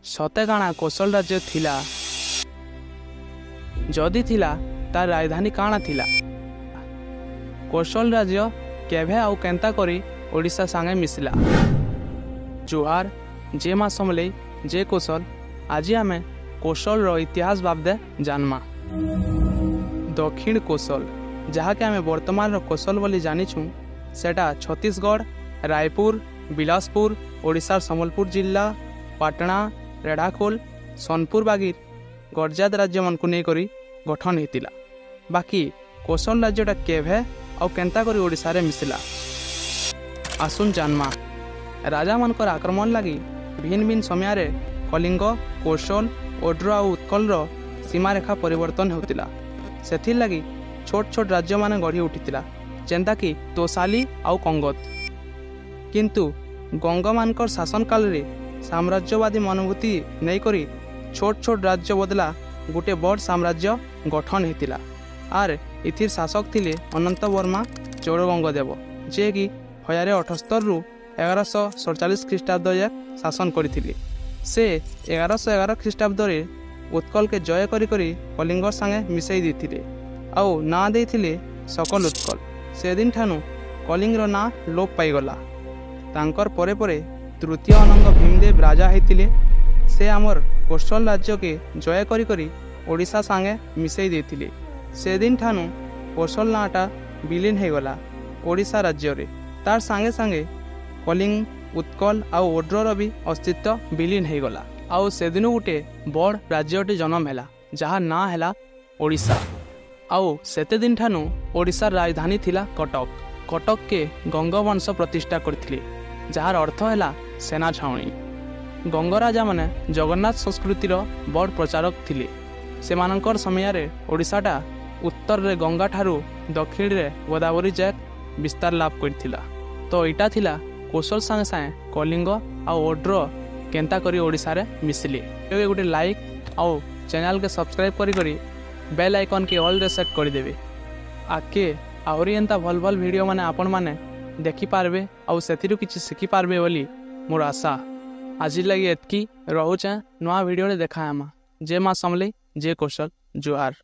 ସତେ କାଣା କୋଶଲ ରାଜ୍ୟ ଥିଲା? ଯଦି ଥିଲା, ତାର ରାଜଧାନୀ କାଣା ଥିଲା? କୋଶଲ ରାଜ୍ୟ କେଭେ ଆଉ କେନ୍ତା କରି ଓଡ଼ିଶା ସାଙ୍ଗେ ମିଶିଲା? ଜୁହାର, ଜେ ମା ସମଲେଇ, ଜେ କୋଶଲ। ଆଜି ଆମେ କୋଶଲର ଇତିହାସ ବାବଦେ ଜାନମା। ଦକ୍ଷିଣ କୋଶଲ, ଯାହାକି ଆମେ ବର୍ତ୍ତମାନର କୋଶଲ ବୋଲି ଜାଣିଛୁଁ, ସେଟା ଛତିଶଗଡ଼, ରାୟପୁର, ବିଳାସପୁର, ଓଡ଼ିଶାର ସମ୍ବଲପୁର ଜିଲ୍ଲା, ପାଟଣା, ରେଢ଼ାଖୋଲ, ସୋନପୁର ବାଗିର ଗଡ଼ଜାତ ରାଜ୍ୟମାନଙ୍କୁ ନେଇକରି ଗଠନ ହେଇଥିଲା। ବାକି କୋଶଲ ରାଜ୍ୟଟା କେଭେ ଆଉ କେନ୍ତା କରି ଓଡ଼ିଶାରେ ମିଶିଲା, ଆସୁନ୍ ଜାନମା। ରାଜାମାନଙ୍କର ଆକ୍ରମଣ ଲାଗି ଭିନ୍ନ ଭିନ୍ନ ସମୟରେ କଳିଙ୍ଗ, କୋଶଲ, ଓଡ୍ର ଆଉ ଉତ୍କଳର ସୀମାରେଖା ପରିବର୍ତ୍ତନ ହେଉଥିଲା। ସେଥିର୍ଲାଗି ଛୋଟ ଛୋଟ ରାଜ୍ୟମାନେ ଗଢ଼ି ଉଠିଥିଲା, ଯେନ୍ତାକି ତୋଶାଲି ଆଉ କଙ୍ଗତ। କିନ୍ତୁ ଗଙ୍ଗମାନଙ୍କର ଶାସନ କାଳରେ ସାମ୍ରାଜ୍ୟବାଦୀ ମନୋଭୂତି ନେଇକରି ଛୋଟ ଛୋଟ ରାଜ୍ୟ ବଦଲା ଗୋଟେ ବଡ଼ ସାମ୍ରାଜ୍ୟ ଗଠନ ହେଇଥିଲା। ଆର୍ ଏଥିର ଶାସକ ଥିଲେ ଅନନ୍ତ ବର୍ମା ଚୋଡ଼ଗଙ୍ଗ ଦେବ, ଯିଏକି 1078ରୁ 1147 ଖ୍ରୀଷ୍ଟାବ୍ଦ ଯାଏ ଶାସନ କରିଥିଲେ। ସେ 1111 ଖ୍ରୀଷ୍ଟାବ୍ଦରେ ଉତ୍କଳକେ ଜୟ କରି କରି କଳିଙ୍ଗ ସାଙ୍ଗେ ମିଶାଇ ଦେଇଥିଲେ ଆଉ ନାଁ ଦେଇଥିଲେ ସକଲ ଉତ୍କଳ। ସେଦିନଠାନୁ କଳିଙ୍ଗର ନାଁ ଲୋପ ପାଇଗଲା। ତାଙ୍କର ପରେ ପରେ ତୃତୀୟ ଅନଙ୍ଗ ଭୀମଦେବ ରାଜା ହେଇଥିଲେ। ସେ ଆମର୍ କୋଶଲ ରାଜ୍ୟକେ ଜୟ କରି କରି ଓଡ଼ିଶା ସାଙ୍ଗେ ମିଶାଇ ଦେଇଥିଲେ। ସେଦିନଠାନୁ କୋଶଲ ନାଁଟା ବିଲୀନ ହେଇଗଲା ଓଡ଼ିଶା ରାଜ୍ୟରେ। ତାର ସାଙ୍ଗେ ସାଙ୍ଗେ କଳିଙ୍ଗ, ଉତ୍କଳ ଆଉ ଓଡ୍ରର ବି ଅସ୍ତିତ୍ୱ ବିଲୀନ ହେଇଗଲା। ଆଉ ସେଦିନୁ ଗୋଟେ ବଡ଼ ରାଜ୍ୟଟି ଜନ୍ମ ହେଲା, ଯାହା ନାଁ ହେଲା ଓଡ଼ିଶା। ଆଉ ସେତେ ଦିନଠାନୁ ଓଡ଼ିଶାର ରାଜଧାନୀ ଥିଲା କଟକ। କଟକକେ ଗଙ୍ଗବଂଶ ପ୍ରତିଷ୍ଠା କରିଥିଲେ, ଯାହାର ଅର୍ଥ ହେଲା ସେନା ଛାଉଣି। ଗଙ୍ଗରାଜାମାନେ ଜଗନ୍ନାଥ ସଂସ୍କୃତିର ବଡ଼ ପ୍ରଚାରକ ଥିଲେ। ସେମାନଙ୍କର ସମୟରେ ଓଡ଼ିଶାଟା ଉତ୍ତରରେ ଗଙ୍ଗାଠାରୁ ଦକ୍ଷିଣରେ ଗୋଦାବରୀ ଯାଏ ବିସ୍ତାର ଲାଭ କରିଥିଲା। ତ ଏଇଟା ଥିଲା କୋଶଲ ସାଙ୍ଗେ ସାଙ୍ଗେ କଳିଙ୍ଗ ଆଉ ଓଡ୍ର କେନ୍ତା କରି ଓଡ଼ିଶାରେ ମିଶିଲେ। ଏବେ ଗୋଟେ ଲାଇକ୍ ଆଉ ଚ୍ୟାନେଲ୍କେ ସବସ୍କ୍ରାଇବ୍ କରି କରି ବେଲ୍ ଆଇକନ୍କେ ଅଲ୍ରେ ସେଟ୍ କରିଦେବେ। ଆଗ୍କେ ଆହୁରି ଏନ୍ତା ଭଲ୍ ଭଲ୍ ଭିଡ଼ିଓ ମାନେ ଆପଣମାନେ ଦେଖିପାରବେ ଆଉ ସେଥିରୁ କିଛି ଶିଖିପାରବେ ବୋଲି ମୋର ଆଶା। ଆଜି ଲାଗି ଏତ୍କି ରହୁଛେଁ। ନୂଆ ଭିଡ଼ିଓରେ ଦେଖା ହେମା। ଜୟ ମା ସମଲେଇ, ଜୟ କୋଶଲ, ଜୁହାର।